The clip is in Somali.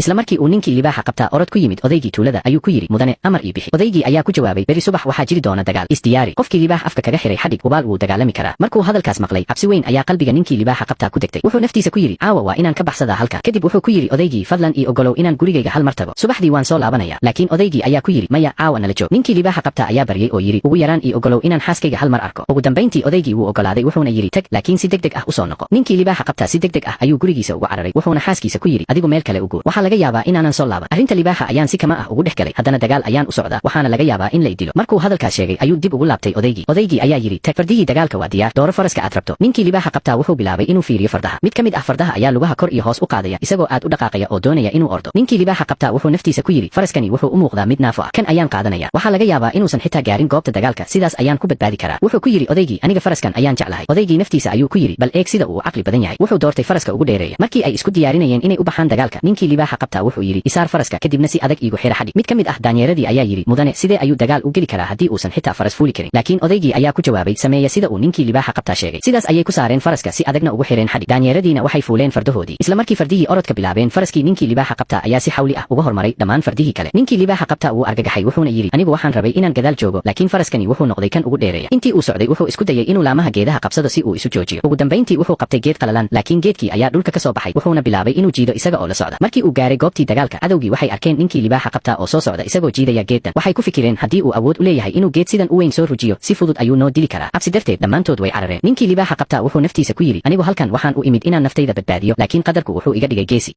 Isla markii uu ninkii libaaxa qabtaa orod ku yimid odaygii tuulada, ayuu ku yidhi, "Mudane, amar ii bixi." Odaygii ayaa ku jawaabay, "Beri subax waxaa jiri doona dagaal, isdiyaari. Qofkii libaax afka kaga xiray xadhig, hubaal wuu dagaalami karaa." Markuu hadalkaas maqlay, cabsi weyn ayaa qalbiga ninkii libaaxa qabtaa ku degtay. Wuxuu naftiisa ku yidhi, "Caawa waa inaan ka baxsadaa halka." Kadib wuxuu ku yidhi odaygii, "Fadlan ii ogolow inaan gurigayga hal mar tago. Subaxdii waan soo laabanaya." Laakiin odaygii ayaa ku yidhi, "Maya, caawa nala joog." Ninkii libaaxa qabtaa ayaa baryay oo yidhi, "Ugu yaraan ii ogolow inaan xaaskayga hal mar arko." Ugu dambayntii odaygii wuu ogolaaday, wuxuuna yidhi, "Tag, laakiin si degdeg ah usoo noqo." Ninkii libaaxa qabtaa si degdeg ah ayuu gurigiisa ugu cararay, wuxuuna xaaskiisa ku yidhi, "Adigu meel kale u guur. Waxaa laga yaabaa inaanan soo laaban. Arrinta libaaxa ayaan si kama ah ugu dhex galay. Haddana dagaal ayaan u socdaa, waxaana laga yaabaa in la idilo." Markuu hadalkaas sheegay ayuu dib ugu laabtay odaygii. Odaygii ayaa yidhi, "Tag, fardihii dagaalka waa diyaar. Dooro faraska aad rabto." Ninkii libaaxa qabtaa wuxuu bilaabay inuu fiiriyo fardaha. Mid ka mid ah fardaha ayaa lugaha kor iyo hoos u qaadaya, isagoo aad u dhaqaaqaya oo doonaya inuu ordo. Ninkii libaaxa qabtaa wuxuu naftiisa ku yidhi, "Faraskani wuxuu u muuqdaa mid naafo ah. Kan ayaan qaadanaya. Waxaa laga yaabaa inuusan xitaa gaarin goobta dagaalka. Sidaas ayaan ku badbaadi karaa." Wuxuu ku yidhi odaygii, "Aniga faraskan ayaan jeclahay." Odaygii naftiisa ayuu ku yidhi, "Bal eeg sida uu u caqli badan yahay. Wuxuu doortay faraska ugu dheereeya." Markii ay isku diyaarinayeen inay u baxaan dagaalka, ninkii libaaxa qabtaa wuxuu yidhi, "Isaar faraska, kadibna si adag iigu xira xadhig." Mid ka mid ah daanyeeradii ayaa yidhi, "Mudane, sidee ayuu dagaal u geli karaa haddii uusan xitaa faras fuuli karin?" Laakiin odaygii ayaa ku jawaabay, "Sameeya sida uu ninkii libaaxa qabtaa sheegay." Sidaas ayay ku saareen faraska, si adagna ugu xireen xadhig. Daanyeeradiina waxay fuuleen fardahoodii. Isla markii fardihii orodka bilaabeen, faraskii ninkii libaaxa qabtaa ayaa si xawli ah uga hormaray dhammaan fardihii kale. Ninkii libaaxa qabtaa wuu argagaxay, wuxuuna yidhi, "Anigu waxaan rabay inaan gadaal joogo, laakiin faraskani wuxuu noqday kan ugu dheereeya." Intii uu socday wuxuu isku dayay inuu laamaha geedaha qabsado si uu isu joojiyo. Ugu dambayntii wuxuu qabtay geed qalalan, laakiin geedkii ayaa dhulka ka soo baxay, wuxuuna bilaabay inuu jiido isaga oo la socda. Markii uu gaaray goobtii dagaalka, cadowgii waxay arkeen ninkii libaaxa qabtaa oo soo socda isagoo jiidaya geeddan. Waxay ku fikireen, "Haddii uu awood u leeyahay inuu geed sidan u weyn soo rujiyo, si fudud ayuu noo dili karaa." Cabsi darteed dhammaantood way carareen. Ninkii libaaxa qabtaa wuxuu naftiisa ku yidhi, "Anigu halkan waxaan u imid inaan naftayda badbaadiyo, laakiin qadarku wuxuu iga dhigay geesi."